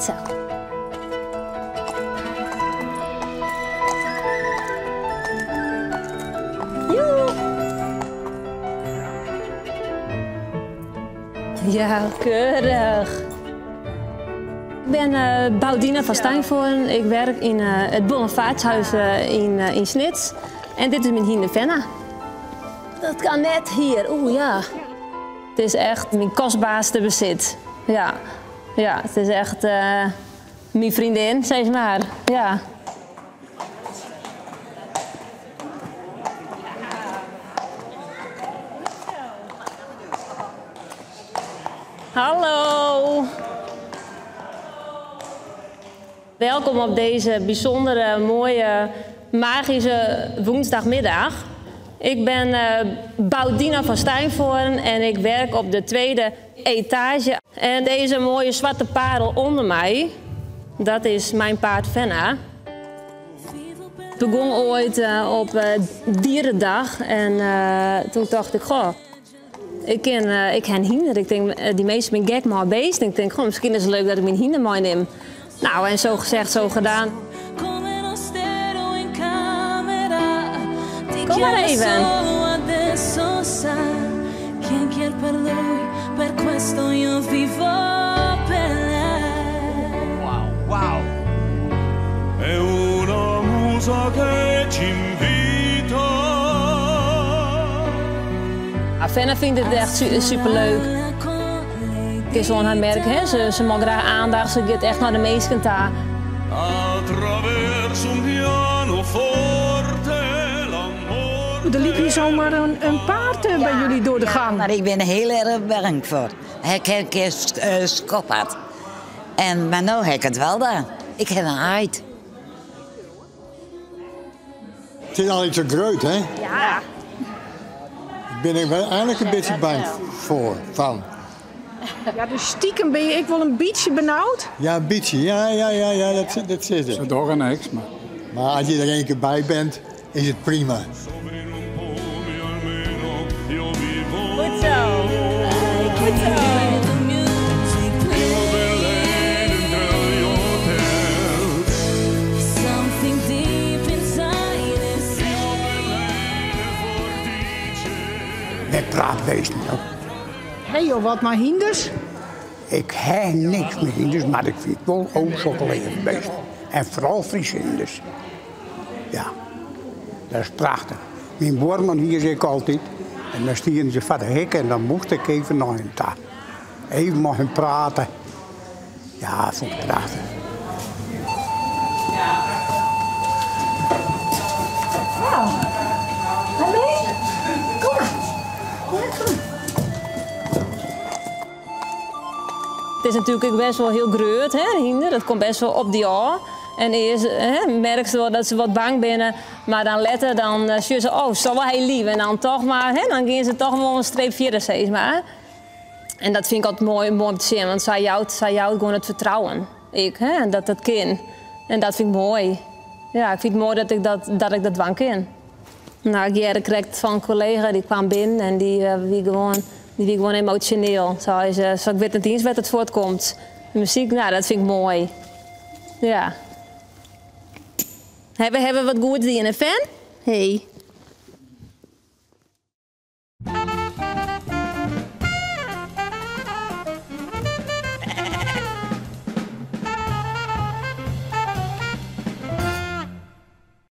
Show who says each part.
Speaker 1: Goed zo. Ja, keurig. Ik ben uh, Boudina van Steinvoorn. Ik werk in uh, het Bonnevaartshuis uh, in, in Snits. En dit is mijn hynder Fenna. Dat kan net hier. Oeh, ja. Het is echt mijn kostbaarste bezit. Ja, ja het is echt mijn vriendin, zeg maar. Ja. Hallo. Welkom op deze bijzondere, mooie, magische woensdagmiddag. Ik ben uh, Boudina van Steinvoorn en ik werk op de tweede etage. En deze mooie zwarte parel onder mij, dat is mijn paard Fenna. Het begon ooit uh, op uh, Dierendag en toen dacht ik, goh, ik ken, ik ken hinder. Ik denk, die meesten zijn gek maar beest. Ik denk, goh, misschien is het leuk dat ik mijn hinder meeneem. Nou, en zo gezegd, zo gedaan. Kom maar even.
Speaker 2: Wauw, wauw. È una musa che ci invita.
Speaker 1: Fenna vindt het echt superleuk. Ik is zo'n haar merk, hè? Ze mag graag aandacht, ze gaat echt naar de meesten daar.
Speaker 2: Attraverso un pianoforte
Speaker 3: Er liep hier zomaar een paard bij jullie door de gang.
Speaker 4: Maar ik ben er heel erg bang voor. Ik heb een keer skop had. En, maar nu heb ik het wel daar. Ik heb een heid.
Speaker 5: Het is al iets zo groot, hè?
Speaker 1: Ja.
Speaker 5: Ik ben er wel eigenlijk een beetje bang voor, van.
Speaker 3: Ja, dus stiekem ben je ik wel een beetje benauwd?
Speaker 5: Ja, een beetje. Ja, dat zit het.
Speaker 6: Ze doen niks, maar...
Speaker 5: Maar als je er één keer bij bent, is het prima.
Speaker 1: Goed zo. Goed zo.
Speaker 7: Met praatbeesten ook.
Speaker 3: Hé joh, wat maar hinders?
Speaker 7: Ik heb niks met hinders, maar ik vind wel ook zulke levensbeesten. En vooral Friese hinders. Ja, dat is prachtig. Mijn buurman hier zei ik altijd. En dan stierden ze van de hek en dan moest ik even naar hem toe. Even met hem praten. Ja, dat vond ik prachtig.
Speaker 1: Nou, hallo. Kom maar. Ja, kom. Het is natuurlijk best wel heel groot, hè, hinder. Dat komt best wel op die oor. En eerst hè, merk ze wel dat ze wat bang binnen, maar dan later dan zien ze, oh, zo wel heel lief. En dan toch maar, hè, dan gaan ze toch wel een streep verder, zeg maar. En dat vind ik altijd mooi, mooi om te zien, want zij jouwt gewoon het vertrouwen. Ik, hè, dat dat kan. En dat vind ik mooi. Ja, ik vind het mooi dat ik dat dwang kan. Nou, ik kreeg van een collega, die kwam binnen en die gewoon emotioneel. Zo is, zo ik weet niet eens wat het voortkomt. De muziek, nou, dat vind ik mooi. Ja. Hebben we wat goed die in een fan? Hey.